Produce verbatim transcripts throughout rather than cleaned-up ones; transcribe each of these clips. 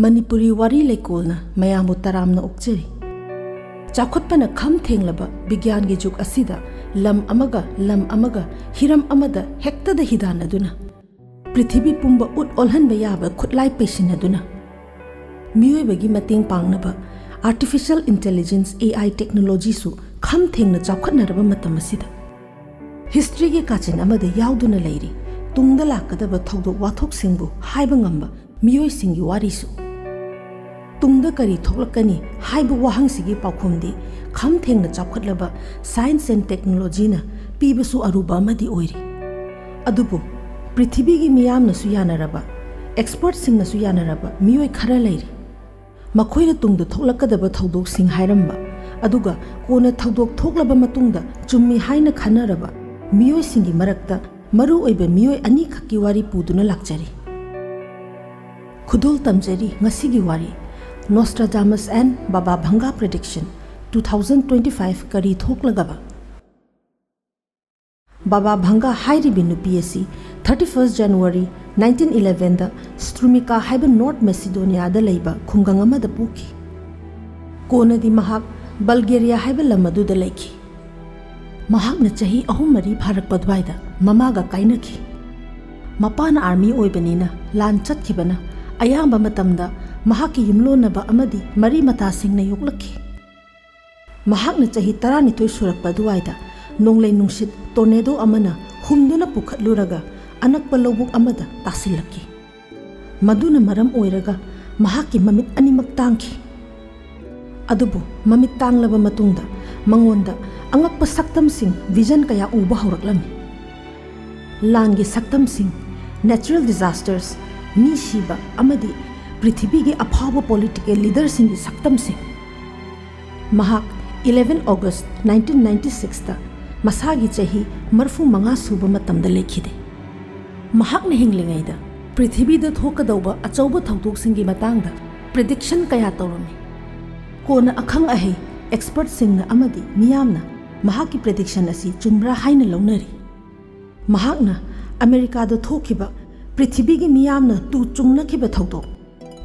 ꯃꯅꯤꯄꯨꯔꯤ ꯋꯥꯔꯤ ꯂꯩꯀꯣꯜꯅ ꯃꯌꯥꯝꯕꯨ ꯇꯔꯥꯝꯅ ꯑꯣꯛꯆꯔꯤ꯫ ꯆꯥꯎꯈꯠꯄꯅ ꯈꯝ ꯊꯦꯡꯂꯕ ꯕꯤꯒ꯭ꯌꯥꯟꯒꯤ ꯖꯨꯒ ꯑꯁꯤꯗ ꯂꯝ ꯑꯃꯒ ꯂꯝ ꯑꯃꯒ ꯍꯤꯔꯝ ꯑꯃꯗ ꯍꯦꯛꯇꯗ ꯍꯤꯗꯥꯟꯅꯗꯨꯅ, ꯄ꯭ꯔꯤꯊꯤꯕꯤ ꯄꯨꯝꯕ ꯎꯠ ꯑꯣꯜꯍꯟꯕ ꯌꯥꯕ ꯈꯨꯠꯂꯥꯏ ꯄꯩꯁꯤꯟꯅꯗꯨꯅ, ꯃꯤꯑꯣꯏꯕꯒꯤ ꯃꯇꯦꯡ ꯄꯥꯡꯅꯕ Artificial Intelligence, A I technologyꯁꯨ ꯈꯝ ꯊꯦꯡꯅ ꯆꯥꯎꯈꯠꯅꯔꯕ ꯃꯇꯝ ꯑꯁꯤꯗ, ꯍꯤꯁꯇ꯭ꯔꯤꯒꯤ ꯀꯥꯆꯤꯟ ꯑꯃꯗ ꯌꯥꯎꯗꯨꯅ ꯂꯩꯔꯤ ꯇꯨꯡꯗ ꯂꯥꯛꯀꯗꯕ ꯊꯧꯗꯣꯛ ꯋꯥꯊꯣꯛꯁꯤꯡꯕꯨ ꯍꯥꯏꯕ ꯉꯝꯕ ꯃꯤꯑꯣꯏꯁꯤꯡꯒꯤ ꯋꯥꯔꯤꯁꯨ꯫ ꯇꯨꯡꯗ ꯀꯔꯤ ꯊꯣꯛꯂꯛꯀꯅꯤ ꯍꯥꯏꯕ ꯋꯥꯍꯪꯁꯤꯒꯤ ꯄꯥꯎꯈꯨꯝꯗꯤ ꯈꯝ ꯊꯦꯡꯅ ꯆꯥꯎꯈꯠꯂꯕ Science and Technologyꯅ ꯄꯤꯕꯁꯨ ꯑꯔꯨꯕ ꯑꯃꯗꯤ ꯑꯣꯏꯔꯤ꯫ ꯑꯗꯨꯕꯨ ꯄ꯭ꯔꯤꯊꯤꯕꯤꯒꯤ ꯃꯤꯌꯥꯝꯅꯁꯨ ꯌꯥꯅꯔꯕ, expertꯁꯤꯡꯅꯁꯨ ꯌꯥꯅꯔꯕ ꯃꯤꯑꯣꯏ ꯈꯔ ꯂꯩꯔꯤ꯫ ꯃꯈꯣꯏꯅ ꯇꯨꯡꯗ ꯊꯣꯛꯂꯛꯀꯗꯕ ꯊꯧꯗꯣꯛꯁꯤꯡ ꯍꯥꯏꯔꯝꯕ, ꯑꯗꯨꯒ ꯀꯣꯟꯅ ꯊꯧꯗꯣꯛ ꯊꯣꯛꯂꯕ ꯃꯇꯨꯡꯗ ꯆꯨꯝꯃꯤ ꯍꯥꯏꯅ ꯈꯟꯅꯔꯕ ꯃꯤꯑꯣꯏꯁꯤꯡꯒꯤ ꯃꯔꯛꯇ ꯃꯔꯨꯑꯣꯏꯕ ꯃꯤꯑꯣꯏ ꯑꯅꯤꯈꯛꯀꯤ ꯋꯥꯔꯤ ꯄꯨꯗꯨꯅ ꯂꯥꯛꯆꯔꯤ꯫ ꯈꯨꯗꯣꯜ ꯇꯝꯖꯔꯤ ꯉꯁꯤꯒꯤ ꯋꯥꯔꯤ, Nostradamus and Baba Bhanga prediction, two thousand twenty five ꯀꯔꯤ ꯊꯣꯛꯂꯒꯕ? ꯕꯥꯕꯥ ꯚꯪꯒꯥ ꯍꯥꯏꯔꯤꯕꯤ ꯅꯨꯄꯤ ꯑꯁꯤ thirty first January nineteen elevenꯗ ꯁ꯭ꯇ꯭ꯔꯨꯃꯤꯀꯥ ꯍꯥꯏꯕ North Macedoniaꯗ ꯂꯩꯕ ꯈꯨꯡꯒꯪ ꯑꯃꯗ ꯄꯣꯛꯈꯤ꯫ ꯀꯣꯟꯅꯗꯤ ꯃꯍꯥꯛ ꯕꯜꯒꯦꯔꯤꯌꯥ ꯍꯥꯏꯕ ꯂꯝ ꯑꯗꯨꯗ ꯂꯩꯈꯤ꯫ ꯃꯍꯥꯛꯅ ꯆꯍꯤ ꯑꯍꯨꯝ ꯃꯔꯤ ꯐꯥꯔꯛꯄ ꯑꯗꯨꯋꯥꯏꯗ ꯃꯃꯥꯒ ꯀꯥꯏꯅꯈꯤ꯫ ꯃꯄꯥꯅ ꯑꯥꯔꯃꯤ ꯑꯣꯏꯕꯅꯤꯅ ꯂꯥꯟ ꯆꯠꯈꯤꯕꯅ ꯑꯌꯥꯝꯕ ꯃꯇꯝꯗ ꯃꯍꯥꯛꯀꯤ ꯌꯨꯝꯂꯣꯟꯅꯕ ꯑꯃꯗꯤ ꯃꯔꯤ ꯃꯇꯥꯁꯤꯡꯅ ꯌꯣꯛꯂꯛꯈꯤ꯫ ꯃꯍꯥꯛꯅ ꯆꯍꯤ ꯇꯔꯥꯅꯤꯊꯣꯏ ꯁꯨꯔꯛꯄ ꯑꯗꯨꯋꯥꯏꯗ ꯅꯣꯡꯂꯩ ꯅꯨꯡꯁꯤꯠ ꯇꯣꯔꯅꯦꯗꯣ ꯑꯃꯅ ꯍꯨꯝꯗꯨꯅ ꯄꯨꯈꯠꯂꯨꯔꯒ ꯑꯅꯛꯄ ꯂꯧꯕꯨꯛ ꯑꯃꯗ ꯇꯥꯁꯤꯜꯂꯛꯈꯤ꯫ ꯃꯗꯨꯅ ꯃꯔꯝ ꯑꯣꯏꯔꯒ ꯃꯍꯥꯛꯀꯤ ꯃꯃꯤꯠ ꯑꯅꯤꯃꯛ ꯇꯥꯡꯈꯤ꯫ ꯑꯗꯨꯕꯨ ꯃꯃꯤꯠ ꯇꯥꯡꯂꯕ ꯃꯇꯨꯡꯗ ꯃꯉꯣꯟꯗ ꯑꯉꯛꯄ ꯁꯛꯇꯝꯁꯤꯡ, vision ꯀꯌꯥ ꯎꯕ ꯍꯧꯔꯛꯂꯝꯃꯤ꯫ ꯂꯥꯟꯒꯤ ꯁꯛꯇꯝꯁꯤꯡ, natural disasters, ꯃꯤ ꯁꯤꯕ ꯑꯃꯗꯤ ꯄ꯭ꯔꯤꯊꯤꯕꯤꯒꯤ ꯑꯐꯥꯎꯕ political leaderꯁꯤꯡꯒꯤ ꯁꯛꯇꯝꯁꯤꯡ꯫ ꯃꯍꯥꯛ eleven August nineteen ninety sixꯇ ꯃꯁꯥꯒꯤ ꯆꯍꯤ ꯃꯔꯤꯐꯨ ꯃꯉꯥ ꯁꯨꯕ ꯃꯇꯝꯗ ꯂꯩꯈꯤꯗꯦ꯫ ꯃꯍꯥꯛꯅ ꯍꯤꯡꯂꯤꯉꯩꯗ ꯄ꯭ꯔꯤꯊꯤꯕꯤꯗ ꯊꯣꯛꯀꯗꯧꯕ ꯑꯆꯧꯕ ꯊꯧꯗꯣꯛꯁꯤꯡꯒꯤ ꯃꯇꯥꯡꯗ prediction ꯀꯌꯥ ꯇꯧꯔꯝꯃꯤ꯫ ꯀꯣꯟꯅ ꯑꯈꯪ ꯑꯍꯩ, expertꯁꯤꯡꯅ ꯑꯃꯗꯤ ꯃꯤꯌꯥꯝꯅ ꯃꯍꯥꯛꯀꯤ prediction ꯑꯁꯤ ꯆꯨꯝꯕ꯭ꯔꯥ ꯍꯥꯏꯅ ꯂꯧꯅꯔꯤ꯫ ꯃꯍꯥꯛꯅ ꯑꯃꯦꯔꯤꯀꯥꯗ ꯊꯣꯛꯈꯤꯕ ꯄ꯭ꯔꯤꯊꯤꯕꯤꯒꯤ ꯃꯤꯌꯥꯝꯅ ꯇꯨ ꯆꯨꯡꯅꯈꯤꯕ ꯊꯧꯗꯣꯛ,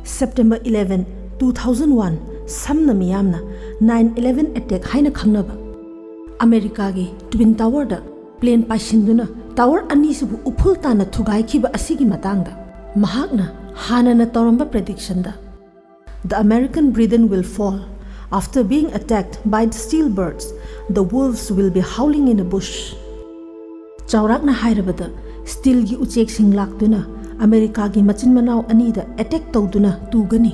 September eleven, two thousand one, ꯁꯝꯅ ꯃꯤꯌꯥꯝꯅ nine eleven attack ꯍꯥꯏꯅ ꯈꯪꯅꯕ ꯑꯃꯦꯔꯤꯀꯥꯒꯤ Twin Towerꯗ plane ꯄꯥꯏꯁꯤꯟꯗꯨꯅ tower ꯑꯅꯤꯁꯤꯕꯨ ꯎꯐꯨꯜ ꯇꯥꯅ ꯊꯨꯒꯥꯏꯈꯤꯕ ꯑꯁꯤꯒꯤ ꯃꯇꯥꯡꯗ ꯃꯍꯥꯛꯅ ꯍꯥꯟꯅꯅ ꯇꯧꯔꯝꯕ predictionꯗ, "The American Brethren will fall after being attacked by the steel birds. The wolves will be howling in the bush." ꯆꯥꯎꯔꯥꯛꯅ ꯍꯥꯏꯔꯕꯗ, steelꯒꯤ ꯎꯆꯦꯛꯁꯤꯡ ꯂꯥꯛꯇꯨꯅ ꯑꯃꯦꯔꯤꯀꯥꯒꯤ ꯃꯆꯤꯟ ꯃꯅꯥꯎ ꯑꯅꯤꯗ attack ꯇꯧꯗꯨꯅ ꯇꯨꯒꯅꯤ,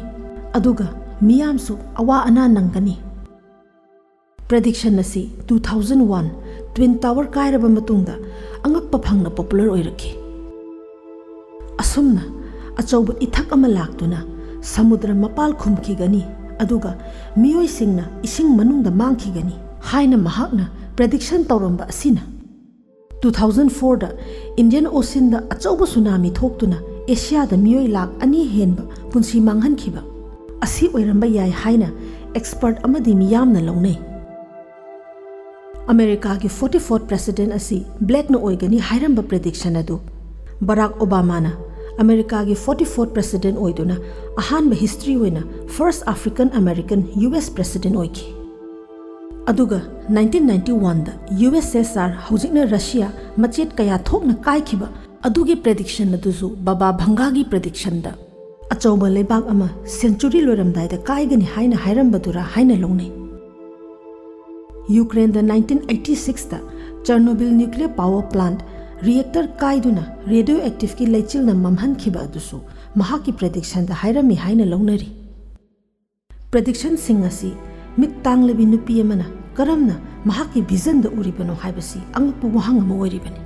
ꯑꯗꯨꯒ ꯃꯤꯌꯥꯝꯁꯨ ꯑꯋꯥ ꯑꯅꯥ ꯅꯪꯒꯅꯤ꯫ Prediction ꯑꯁꯤ two thousand one Twin Tower ꯀꯥꯏꯔꯕ ꯃꯇꯨꯡꯗ ꯑꯉꯛꯄ ꯐꯪꯅ popular ꯑꯣꯏꯔꯛꯈꯤ꯫ ꯑꯁꯨꯝꯅ ꯑꯆꯧꯕ ꯏꯊꯛ ꯑꯃ ꯂꯥꯛꯇꯨꯅ ꯁꯃꯨꯗ꯭ꯔ ꯃꯄꯥꯜ ꯈꯨꯝꯈꯤꯒꯅꯤ, ꯑꯗꯨꯒ ꯃꯤꯑꯣꯏꯁꯤꯡꯅ ꯏꯁꯤꯡ ꯃꯅꯨꯡꯗ ꯃꯥꯡꯈꯤꯒꯅꯤ ꯍꯥꯏꯅ ꯃꯍꯥꯛꯅ prediction ꯇꯧꯔꯝꯕ ꯑꯁꯤꯅ two thousand fourꯗ Indian Oceanꯗ ꯑꯆꯧꯕ tsunami ꯊꯣꯛꯇꯨꯅ ꯑꯦꯁꯤꯌꯥꯗ ꯃꯤꯑꯣꯏ ꯂꯥꯈ ꯑꯅꯤ ꯍꯦꯟꯕ ꯄꯨꯟꯁꯤ ꯃꯥꯡꯍꯟꯈꯤꯕ ꯑꯁꯤ ꯑꯣꯏꯔꯝꯕ ꯌꯥꯏ ꯍꯥꯏꯅ expert ꯑꯃꯗꯤ ꯃꯤꯌꯥꯝꯅ ꯂꯧꯅꯩ꯫ ꯑꯃꯦꯔꯤꯀꯥꯒꯤ forty-fourth President ꯑꯁꯤ blackꯅ ꯑꯣꯏꯒꯅꯤ ꯍꯥꯏꯔꯝꯕ prediction ꯑꯗꯨ ꯕꯔꯥꯛ ꯑꯣꯕꯥꯃꯥꯅ ꯑꯃꯦꯔꯤꯀꯥꯒꯤ forty-fourth President ꯑꯣꯏꯗꯨꯅ ꯑꯍꯥꯟꯕ history ꯑꯣꯏꯅ first African American U S President ꯑꯣꯏꯈꯤ꯫ ꯑꯗꯨꯒ nineteen ninety-oneꯗ U S S R, ꯍꯧꯖꯤꯛꯅ ꯔꯁꯤꯌꯥ, ꯃꯆꯦꯠ ꯀꯌꯥ ꯊꯣꯛꯅ ꯀꯥꯏꯈꯤꯕ ꯑꯗꯨꯒꯤ prediction ꯑꯗꯨꯁꯨ ꯕꯥꯕꯥ ꯚꯪꯒꯥꯒꯤ predictionꯗ ꯑꯆꯧꯕ ꯂꯩꯕꯥꯛ ꯑꯃ century ꯂꯣꯏꯔꯝꯗꯥꯏꯗ ꯀꯥꯏꯒꯅꯤ ꯍꯥꯏꯅ ꯍꯥꯏꯔꯝꯕꯗꯨꯔꯥ ꯍꯥꯏꯅ ꯂꯧꯅꯩ꯫ ꯌꯨꯀ꯭ꯔꯦꯟꯗ nineteen eighty-sixꯇ Chernobyl nuclear power plant reactor ꯀꯥꯏꯗꯨꯅ radioactiveꯀꯤ ꯂꯩꯆꯤꯜꯅ ꯃꯝꯍꯟꯈꯤꯕ ꯑꯗꯨꯁꯨ ꯃꯍꯥꯛꯀꯤ predictionꯗ ꯍꯥꯏꯔꯝꯃꯤ ꯍꯥꯏꯅ ꯂꯧꯅꯔꯤ꯫ Predictionꯁꯤꯡ ꯑꯁꯤ ꯃꯤꯠ ꯇꯥꯡꯂꯕꯤ ꯅꯨꯄꯤ ꯑꯃꯅ ꯀꯔꯝꯅ ꯃꯍꯥꯛꯀꯤ visionꯗ ꯎꯔꯤꯕꯅꯣ ꯍꯥꯏꯕꯁꯤ ꯑꯉꯛꯄ ꯋꯥꯍꯪ ꯑꯃ ꯑꯣꯏꯔꯤꯕꯅꯤ꯫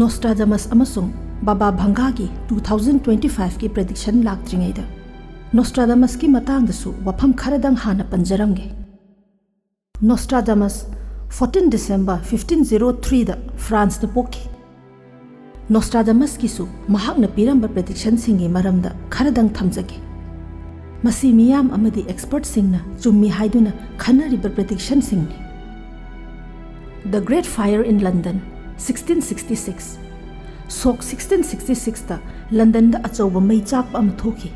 Nostradamus ꯑꯃꯁꯨꯡ ꯕꯥꯕꯥ ꯚꯪꯒꯥꯒꯤ two thousand twenty-fiveꯀꯤ prediction ꯂꯥꯛꯇ꯭ꯔꯤꯉꯩꯗ Nostradamusꯀꯤ ꯃꯇꯥꯡꯗꯁꯨ ꯋꯥꯐꯝ ꯈꯔꯗꯪ ꯍꯥꯟꯅ ꯄꯟꯖꯔꯝꯒꯦ꯫ Nostradamus fourteen December fifteen zero threeꯗ Franceꯇ ꯄꯣꯛꯈꯤ꯫ Nostradamusꯀꯤꯁꯨ ꯃꯍꯥꯛꯅ ꯄꯤꯔꯝꯕ predictionꯁꯤꯡꯒꯤ ꯃꯔꯝꯗ ꯈꯔꯗꯪ ꯊꯝꯖꯒꯦ꯫ ꯃꯁꯤ ꯃꯤꯌꯥꯝ ꯑꯃꯗꯤ expertꯁꯤꯡꯅ ꯆꯨꯝꯃꯤ ꯍꯥꯏꯗꯨꯅ ꯈꯟꯅꯔꯤꯕ predictionꯁꯤꯡꯅꯤ꯫ The Great Fire in London, sixteen sixty-six꯫ ꯁꯣꯛ ꯁꯤꯛꯁꯇꯤꯟ ꯁꯤꯛꯁꯇꯤ ꯁꯤꯛꯁꯇ ꯂꯟꯗꯟꯗ ꯑꯆꯧꯕ ꯃꯩ ꯆꯥꯛꯄ ꯑꯃ ꯊꯣꯛꯈꯤ,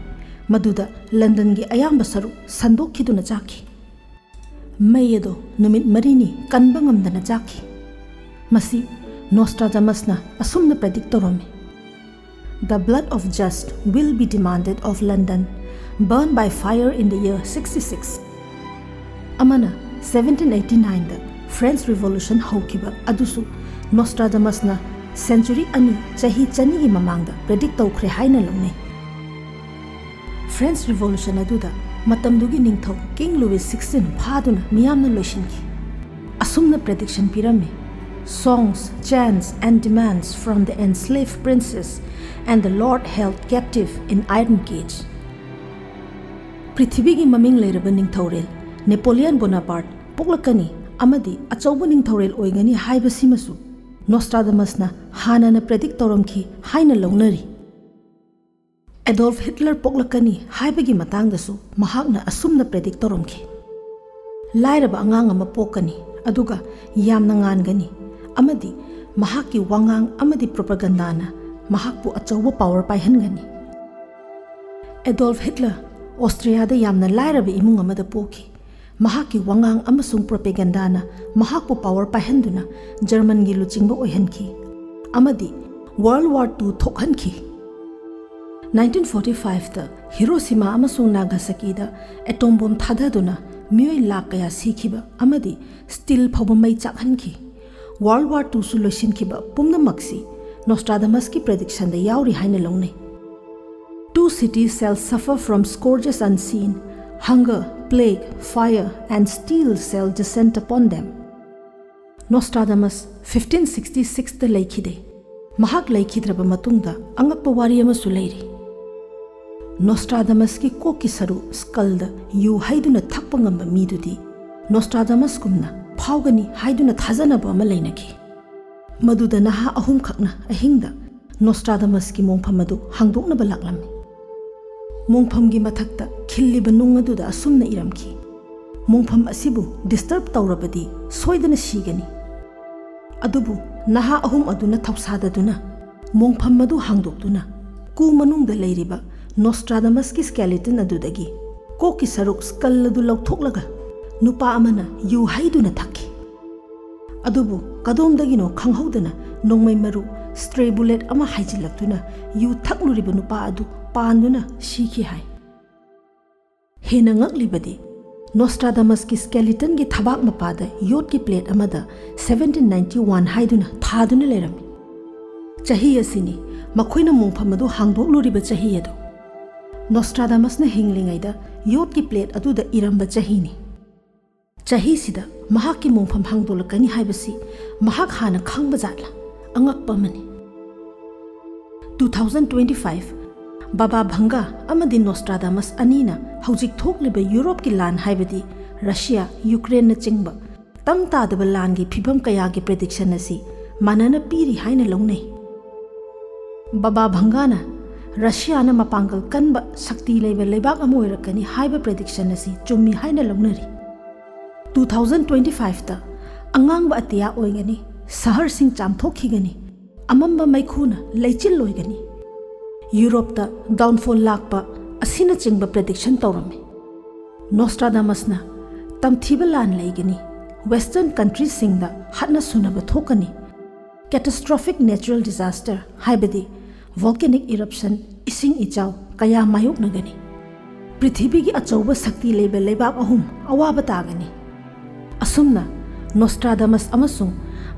ꯃꯗꯨꯗ ꯂꯟꯗꯟꯒꯤ ꯑꯌꯥꯝꯕ ꯁꯔꯨꯛ ꯁꯟꯗꯣꯛꯈꯤꯗꯨꯅ ꯆꯥꯛꯈꯤ꯫ ꯃꯩ ꯑꯗꯣ ꯅꯨꯃꯤꯠ ꯃꯔꯤꯅꯤ ꯀꯟꯕ ꯉꯝꯗꯅ ꯆꯥꯛꯈꯤ꯫ ꯃꯁꯤ ꯅꯣꯁꯇ꯭ꯔꯥꯗꯃꯁꯅ ꯑꯁꯨꯝꯅ ꯄ꯭ꯔꯦꯗꯤꯛ ꯇꯧꯔꯝꯃꯤ: "The blood of just will be demanded of London, burned by fire in the year sixty-six." ꯑꯃꯅ ꯁꯚꯦꯟꯇꯤꯟ ꯑꯩꯠꯇꯤ ꯅꯥꯏꯟꯗ ꯐ꯭ꯔꯦꯟꯁ ꯔꯤꯚꯣꯂꯨꯁꯟ ꯍꯧꯈꯤꯕ ꯑꯗꯨꯁꯨ ꯅꯣꯁꯇ꯭ꯔꯥꯗꯃꯁꯅ ꯁꯦꯟꯆꯨꯔꯤ ꯑꯅꯤ ꯆꯍꯤ ꯆꯅꯤꯒꯤ ꯃꯃꯥꯡꯗ ꯄ꯭ꯔꯦꯗꯤꯛ ꯇꯧꯈ꯭ꯔꯦ ꯍꯥꯏꯅ ꯂꯧꯅꯩ꯫ ꯐ꯭ꯔꯦꯟꯁ ꯔꯤꯚꯣꯂꯨꯁꯟ ꯑꯗꯨꯗ ꯃꯇꯝꯗꯨꯒꯤ ꯅꯤꯡꯊꯧ ꯀꯤꯡ ꯂꯨꯏꯁ ꯁꯤꯛꯁꯇꯤꯟ ꯐꯥꯗꯨꯅ ꯃꯤꯌꯥꯝꯅ ꯂꯣꯏꯁꯤꯟꯈꯤ꯫ ꯑꯁꯨꯝꯅ prediction ꯄꯤꯔꯝꯃꯤ: "Songs, chants and demands from the enslaved princes and the lord held captive in iron cage." ꯄ꯭ꯔꯤꯊꯤꯕꯤꯒꯤ ꯃꯃꯤꯡ ꯂꯩꯔꯕ ꯅꯤꯡꯊꯧꯔꯦꯜ ꯅꯦꯄꯣꯂꯤꯌꯟ ꯕꯣꯅꯥꯄꯥꯔꯠ ꯄꯣꯛꯂꯛꯀꯅꯤ ꯑꯃꯗꯤ ꯑꯆꯧꯕ ꯅꯤꯡꯊꯧꯔꯦꯜ ꯑꯣꯏꯒꯅꯤ ꯍꯥꯏꯕꯁꯤꯃꯁꯨ ꯅꯣꯁꯇ꯭ꯔꯥꯗꯃꯁꯅ ꯍꯥꯟꯅꯅ ꯄ꯭ꯔꯦꯗꯤꯛ ꯇꯧꯔꯝꯈꯤ ꯍꯥꯏꯅ ꯂꯧꯅꯔꯤ꯫ ꯑꯦꯗꯣꯜꯐ ꯍꯤꯠꯂꯔ ꯄꯣꯛꯂꯛꯀꯅꯤ ꯍꯥꯏꯕꯒꯤ ꯃꯇꯥꯡꯗꯁꯨ ꯃꯍꯥꯛꯅ ꯑꯁꯨꯝꯅ ꯄ꯭ꯔꯦꯗꯤꯛ ꯇꯧꯔꯝꯈꯤ: "ꯂꯥꯏꯔꯕ ꯑꯉꯥꯡ ꯑꯃ ꯄꯣꯛꯀꯅꯤ, ꯑꯗꯨꯒ ꯌꯥꯝꯅ ꯉꯥꯟꯒꯅꯤ, ꯑꯃꯗꯤ ꯃꯍꯥꯛꯀꯤ ꯋꯥꯉꯥꯡ ꯑꯃꯗꯤ ꯄ꯭ꯔꯣꯄꯒꯟꯗꯥꯅ ꯃꯍꯥꯛꯄꯨ ꯑꯆꯧꯕ ꯄꯥꯋꯔ ꯄꯥꯏꯍꯟꯒꯅꯤ꯫" ꯑꯦꯗꯣꯜꯐ ꯍꯤꯠꯂꯔ ꯑꯣꯁꯇ꯭ꯔꯤꯌꯥꯗ ꯌꯥꯝꯅ ꯂꯥꯏꯔꯕ ꯏꯃꯨꯡ ꯑꯃꯗ ꯄꯣꯛꯈꯤ꯫ ꯃꯍꯥꯛꯀꯤ ꯋꯥꯉꯥꯡ ꯑꯃꯁꯨꯡ ꯄ꯭ꯔꯣꯄꯦꯒꯦꯟꯗꯥꯅ ꯃꯍꯥꯛꯄꯨ ꯄꯥꯋꯔ ꯄꯥꯏꯍꯟꯗꯨꯅ ꯖꯔꯃꯟꯒꯤ ꯂꯨꯆꯤꯡꯕ ꯑꯣꯏꯍꯟꯈꯤ ꯑꯃꯗꯤ ꯋꯥꯔꯜ ꯋꯥꯔ ꯇꯨ ꯊꯣꯛꯍꯟꯈꯤ꯫ ꯅꯥꯏꯟꯇꯤꯟ ꯐꯣꯔꯇꯤ ꯐꯥꯏꯚꯇ ꯍꯤꯔꯣꯁꯤꯃꯥ ꯑꯃꯁꯨꯡ ꯅꯥꯒꯥꯁꯥꯀꯤꯗ ꯑꯦꯇꯣꯝ ꯕꯣꯝ ꯊꯥꯗꯗꯨꯅ ꯃꯤꯑꯣꯏ ꯂꯥꯈ ꯀꯌꯥ ꯁꯤꯈꯤꯕ ꯑꯃꯗꯤ ꯁ꯭ꯇꯤꯜ ꯐꯥꯎꯕ ꯃꯩ ꯆꯥꯛꯍꯟꯈꯤ꯫ ꯋꯥꯔꯜ ꯋꯥꯔ ꯇꯨꯁꯨ ꯂꯣꯏꯁꯤꯟꯈꯤꯕ ꯄꯨꯝꯅꯃꯛꯁꯤ ꯅꯣꯁꯇ꯭ꯔꯥꯗꯃꯁꯀꯤ ꯄ꯭ꯔꯦꯗꯤꯛꯁꯟꯗ ꯌꯥꯎꯔꯤ ꯍꯥꯏꯅ ꯂꯧꯅꯩ꯫ "Two cities shall suffer from scourges unseen, hunger, plague, fire, and steel shall descend upon them." Nostradamus fifteen sixty ꯁꯤꯛꯁꯇ ꯂꯩꯈꯤꯗꯦ꯫ ꯃꯍꯥꯛ ꯂꯩꯈꯤꯗ꯭ꯔꯕ ꯃꯇꯨꯡꯗ ꯑꯉꯛꯄ ꯋꯥꯔꯤ ꯑꯃꯁꯨ ꯂꯩꯔꯤ꯫ ꯅꯣꯁꯇ꯭ꯔꯥꯗꯃꯁꯀꯤ ꯀꯣꯛꯀꯤ ꯁꯔꯨ ꯁ꯭ꯀꯜꯗ ꯌꯨ ꯍꯩꯗꯨꯅ ꯊꯛꯄ ꯉꯝꯕ ꯃꯤꯗꯨꯗꯤ ꯅꯣꯁꯇ꯭ꯔꯥꯗꯃꯁꯀꯨꯝꯅ ꯐꯥꯎꯒꯅꯤ ꯍꯥꯏꯗꯨꯅ ꯊꯥꯖꯅꯕ ꯑꯃ ꯂꯩꯅꯈꯤ꯫ ꯃꯗꯨꯗ ꯅꯍꯥ ꯑꯍꯨꯝꯈꯛꯅ ꯑꯍꯤꯡꯗ ꯅꯣꯁꯇ꯭ꯔꯥꯗꯃꯁꯀꯤ ꯃꯣꯡꯐꯝ ꯑꯗꯨ ꯍꯥꯡꯗꯣꯛꯅꯕ ꯂꯥꯛꯂꯝꯃꯤ꯫ ꯃꯣꯡꯐꯝꯒꯤ ꯃꯊꯛꯇ ꯈꯤꯜꯂꯤꯕ ꯅꯨꯡ ꯑꯗꯨꯗ ꯑꯁꯨꯝꯅ ꯏꯔꯝꯈꯤ: "ꯃꯣꯡꯐꯝ ꯑꯁꯤꯕꯨ ꯗꯤꯁꯇꯔꯕ ꯇꯧꯔꯕꯗꯤ ꯁꯣꯏꯗꯅ ꯁꯤꯒꯅꯤ꯫" ꯑꯗꯨꯕꯨ ꯅꯍꯥ ꯑꯍꯨꯝ ꯑꯗꯨꯅ ꯊꯧꯁꯥꯗꯗꯨꯅ ꯃꯣꯡꯐꯝ ꯑꯗꯨ ꯍꯥꯡꯗꯣꯛꯇꯨꯅ ꯀꯨ ꯃꯅꯨꯡꯗ ꯂꯩꯔꯤꯕ ꯅꯣꯁꯇ꯭ꯔꯥꯗꯃꯁꯀꯤ skeleton ꯑꯗꯨꯗꯒꯤ ꯀꯣꯛꯀꯤ ꯁꯔꯨꯛ, skull ꯑꯗꯨ ꯂꯧꯊꯣꯛꯂꯒ ꯅꯨꯄꯥ ꯑꯃꯅ ꯌꯨ ꯍꯩꯗꯨꯅ ꯊꯛꯈꯤ꯫ ꯑꯗꯨꯕꯨ ꯀꯗꯣꯝꯗꯒꯤꯅꯣ ꯈꯪꯍꯧꯗꯅ ꯅꯣꯡꯃꯩ ꯃꯔꯨ, stray bullet ꯑꯃ ꯍꯥꯏꯖꯤꯜꯂꯛꯇꯨꯅ ꯌꯨ ꯊꯛꯂꯨꯔꯤꯕ ꯅꯨꯄꯥ ꯑꯗꯨ ꯄꯥꯟꯗꯨꯅ ꯁꯤꯈꯤ ꯍꯥꯏ꯫ ꯍꯦꯟꯅ ꯉꯛꯂꯤꯕꯗꯤ, ꯅꯣꯁꯇ꯭ꯔꯥꯗꯃꯁꯀꯤ skeletonꯒꯤ ꯊꯕꯥꯛ ꯃꯄꯥꯗ ꯌꯣꯠꯀꯤ plate ꯑꯃꯗ seventeen ninety one ꯍꯥꯏꯗꯨꯅ ꯊꯥꯗꯨꯅ ꯂꯩꯔꯝꯃꯤ꯫ ꯆꯍꯤ ꯑꯁꯤꯅꯤ ꯃꯈꯣꯏꯅ ꯃꯣꯡꯐꯝ ꯑꯗꯨ ꯍꯥꯡꯗꯣꯛꯂꯨꯔꯤꯕ ꯆꯍꯤ ꯑꯗꯨ꯫ ꯅꯣꯁꯇ꯭ꯔꯥꯗꯃꯁꯅ ꯍꯤꯡꯂꯤꯉꯩꯗ ꯌꯣꯠꯀꯤ plate ꯑꯗꯨꯗ ꯏꯔꯝꯕ ꯆꯍꯤꯅꯤ꯫ ꯆꯍꯤꯁꯤꯗ ꯃꯍꯥꯛꯀꯤ ꯃꯣꯡꯐꯝ ꯍꯥꯡꯗꯣꯛꯂꯛꯀꯅꯤ ꯍꯥꯏꯕꯁꯤ ꯃꯍꯥꯛ ꯍꯥꯟꯅ ꯈꯪꯕ ꯖꯥꯠꯂꯥ? ꯑꯉꯛꯄ ꯑꯃꯅꯤ꯫ Two thousand twenty five, ꯕꯥꯕꯥ ꯚꯪꯒꯥ ꯑꯃꯗꯤ ꯅꯣꯁꯇ꯭ꯔꯥꯗꯃꯁ ꯑꯅꯤꯅ ꯍꯧꯖꯤꯛ ꯊꯣꯛꯂꯤꯕ ꯌꯨꯔꯣꯞꯀꯤ ꯂꯥꯟ, ꯍꯥꯏꯕꯗꯤ ꯔꯁꯤꯌꯥ, ꯌꯨꯀ꯭ꯔꯦꯟꯅꯆꯤꯡꯕ ꯇꯪ ꯇꯥꯗꯕ ꯂꯥꯟꯒꯤ ꯐꯤꯚꯝ ꯀꯌꯥꯒꯤ prediction ꯑꯁꯤ ꯃꯥꯟꯅꯅ ꯄꯤꯔꯤ ꯍꯥꯏꯅ ꯂꯧꯅꯩ꯫ ꯕꯥꯕꯥ ꯚꯪꯒꯥꯅ ꯔꯁꯤꯌꯥꯅ ꯃꯄꯥꯡꯒꯜ ꯀꯟꯕ, ꯁꯛꯇꯤ ꯂꯩꯕ ꯂꯩꯕꯥꯛ ꯑꯃ ꯑꯣꯏꯔꯛꯀꯅꯤ ꯍꯥꯏꯕ prediction ꯑꯁꯤ ꯆꯨꯝꯃꯤ ꯍꯥꯏꯅ ꯂꯧꯅꯔꯤ꯫ Two thousand twenty fiveꯇ ꯑꯉꯥꯡꯕ ꯑꯇꯤꯌꯥ ꯑꯣꯏꯒꯅꯤ, ꯁꯍꯔꯁꯤꯡ ꯆꯥꯝꯊꯣꯛꯈꯤꯒꯅꯤ, ꯑꯃꯝꯕ ꯃꯩꯈꯨꯅ ꯂꯩꯆꯤꯜ ꯑꯣꯏꯒꯅꯤ, ꯌꯨꯔꯣꯞꯇ downfall ꯂꯥꯛꯄ ꯑꯁꯤꯅꯆꯤꯡꯕ prediction ꯇꯧꯔꯝꯃꯤ꯫ ꯅꯣꯁꯇ꯭ꯔꯥꯗꯃꯁꯅ ꯇꯝꯊꯤꯕ ꯂꯥꯟ ꯂꯩꯒꯅꯤ, western countryꯁꯤꯡꯗ ꯍꯥꯠꯅ ꯁꯨꯅꯕ ꯊꯣꯛꯀꯅꯤ, catastrophic natural disaster, ꯍꯥꯏꯕꯗꯤ volcanic eruption, ꯏꯁꯤꯡ ꯏꯆꯥꯎ ꯀꯌꯥ ꯃꯥꯌꯣꯛꯅꯒꯅꯤ, ꯄ꯭ꯔꯤꯊꯤꯕꯤꯒꯤ ꯑꯆꯧꯕ ꯁꯛꯇꯤ ꯂꯩꯕ ꯂꯩꯕꯥꯛ ꯑꯍꯨꯝ ꯑꯋꯥꯕ ꯇꯥꯒꯅꯤ꯫ ꯑꯁꯨꯝꯅ ꯅꯣꯁꯇ꯭ꯔꯥꯗꯃꯁ ꯑꯃꯁꯨꯡ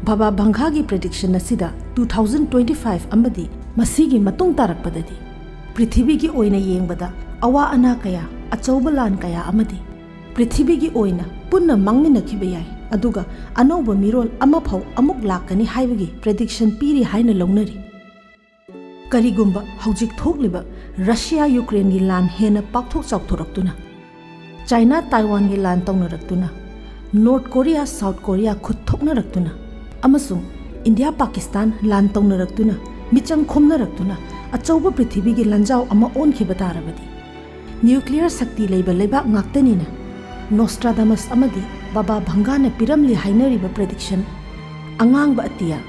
ꯕꯥꯕꯥ ꯚꯪꯒꯥꯒꯤ prediction ꯑꯁꯤꯗ two thousand twenty five ꯑꯃꯗꯤ ꯃꯁꯤꯒꯤ ꯃꯇꯨꯡ ꯇꯥꯔꯛꯄꯗꯗꯤ ꯄ꯭ꯔꯤꯊꯤꯕꯤꯒꯤ ꯑꯣꯏꯅ ꯌꯦꯡꯕꯗ ꯑꯋꯥ ꯑꯅꯥ ꯀꯌꯥ, ꯑꯆꯧꯕ ꯂꯥꯟ ꯀꯌꯥ ꯑꯃꯗꯤ ꯄ꯭ꯔꯤꯊꯤꯕꯤꯒꯤ ꯑꯣꯏꯅ ꯄꯨꯟꯅ ꯃꯥꯡꯃꯤꯟꯅꯈꯤꯕ ꯌꯥꯏ, ꯑꯗꯨꯒ ꯑꯅꯧꯕ ꯃꯤꯔꯣꯜ ꯑꯃꯐꯥꯎ ꯑꯃꯨꯛ ꯂꯥꯛꯀꯅꯤ ꯍꯥꯏꯕꯒꯤ prediction ꯄꯤꯔꯤ ꯍꯥꯏꯅ ꯂꯧꯅꯔꯤ꯫ ꯀꯔꯤꯒꯨꯝꯕ ꯍꯧꯖꯤꯛ ꯊꯣꯛꯂꯤꯕ ꯔꯁꯤꯌꯥ ꯌꯨꯀ꯭ꯔꯦꯟꯒꯤ ꯂꯥꯟ ꯍꯦꯟꯅ ꯄꯥꯛꯊꯣꯛ ꯆꯥꯎꯊꯣꯔꯛꯇꯨꯅ, ꯆꯥꯏꯅꯥ ꯇꯥꯏꯋꯥꯟꯒꯤ ꯂꯥꯟ ꯇꯧꯅꯔꯛꯇꯨꯅ, ꯅꯣꯔꯠ ꯀꯣꯔꯤꯌꯥ ꯁꯥꯎꯠ ꯀꯣꯔꯤꯌꯥ ꯈꯨꯠ ꯊꯣꯛꯅꯔꯛꯇꯨꯅ, ꯑꯃꯁꯨꯡ ꯏꯟꯗꯤꯌꯥ ꯄꯥꯀꯤꯁꯇꯥꯟ ꯂꯥꯟ ꯇꯧꯅꯔꯛꯇꯨꯅ, ꯃꯤꯆꯪ ꯈꯣꯝꯅꯔꯛꯇꯨꯅ ꯑꯆꯧꯕ ꯄ꯭ꯔꯤꯊꯤꯕꯤꯒꯤ ꯂꯥꯟꯖꯥꯎ ꯑꯃ ꯑꯣꯟꯈꯤꯕ ꯇꯥꯔꯕꯗꯤ, nuclear ꯁꯛꯇꯤ ꯂꯩꯕ ꯂꯩꯕꯥꯛ ꯉꯥꯛꯇꯅꯤꯅ, ꯅꯣꯁꯇ꯭ꯔꯥꯗꯃꯁ ꯑꯃꯗꯤ ꯕꯥꯕꯥ ꯚꯪꯒꯥꯅ ꯄꯤꯔꯝꯂꯤ ꯍꯥꯏꯅꯔꯤꯕ prediction, ꯑꯉꯥꯡꯕ ꯑꯇꯤꯌꯥ,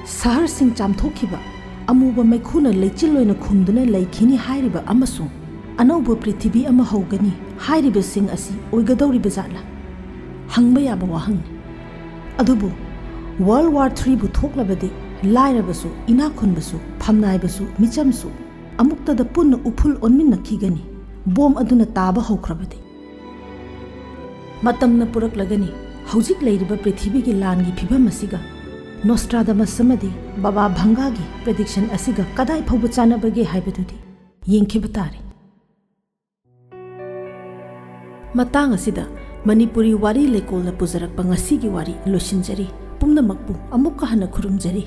ꯁꯍꯔꯁꯤꯡ ꯆꯥꯝꯊꯣꯛꯈꯤꯕ, ꯑꯃꯨꯕ ꯃꯩꯈꯨꯅ ꯂꯩꯆꯤꯜ ꯑꯣꯏꯅ ꯈꯨꯝꯗꯨꯅ ꯂꯩꯈꯤꯅꯤ ꯍꯥꯏꯔꯤꯕ ꯑꯃꯁꯨꯡ ꯑꯅꯧꯕ ꯄ꯭ꯔꯤꯊꯤꯕꯤ ꯑꯃ ꯍꯧꯒꯅꯤ ꯍꯥꯏꯔꯤꯕꯁꯤꯡ ꯑꯁꯤ ꯑꯣꯏꯒꯗꯧꯔꯤꯕ ꯖꯥꯠꯂꯥ? ꯍꯪꯕ ꯌꯥꯕ ꯋꯥꯍꯪꯅꯤ꯫ ꯑꯗꯨꯕꯨ World War Three ꯕꯨ ꯊꯣꯛꯂꯕꯗꯤ ꯂꯥꯏꯔꯕꯁꯨ, ꯏꯅꯥꯛ ꯈꯨꯟꯕꯁꯨ, ꯐꯝꯅꯥꯏꯕꯁꯨ, ꯃꯤꯆꯝꯁꯨ ꯑꯃꯨꯛꯇꯗ ꯄꯨꯟꯅ ꯎꯐꯨꯜ ꯑꯣꯟꯃꯤꯟꯅꯈꯤꯒꯅꯤ꯫ ꯕꯣꯝ ꯑꯗꯨꯅ ꯇꯥꯕ ꯍꯧꯈ꯭ꯔꯕꯗꯤ꯫ ꯃꯇꯝꯅ ꯄꯨꯔꯛꯂꯒꯅꯤ ꯍꯧꯖꯤꯛ ꯂꯩꯔꯤꯕ ꯄ꯭ꯔꯤꯊꯤꯕꯤꯒꯤ ꯂꯥꯟꯒꯤ ꯐꯤꯚꯝ ꯑꯁꯤꯒ ꯅꯣꯁꯇ꯭ꯔꯥꯗꯃꯁ ꯑꯃꯗꯤ ꯕꯥꯕꯥ ꯚꯪꯒꯥꯒꯤ ꯄ꯭ꯔꯤꯗꯤꯛꯁꯟ ꯑꯁꯤꯒ ꯀꯗꯥꯏ ꯐꯥꯎꯕ ꯆꯥꯟꯅꯕꯒꯦ ꯍꯥꯏꯕꯗꯨꯗꯤ ꯌꯦꯡꯈꯤꯕ ꯇꯥꯔꯦ꯫ ꯃꯇꯥꯡ ꯑꯁꯤꯗ ꯃꯅꯤꯄꯨꯔꯤ ꯋꯥꯔꯤ ꯂꯩꯀꯣꯜꯅ ꯄꯨꯖꯔꯛꯄ ꯉꯁꯤꯒꯤ ꯋꯥꯔꯤ ꯂꯣꯏꯁꯤꯟꯖꯔꯤ꯫ ꯄꯨꯝꯅꯃꯛꯄꯨ ꯑꯃꯨꯛꯀ ꯍꯟꯅ ꯈꯨꯔꯨꯝꯖꯔꯤ꯫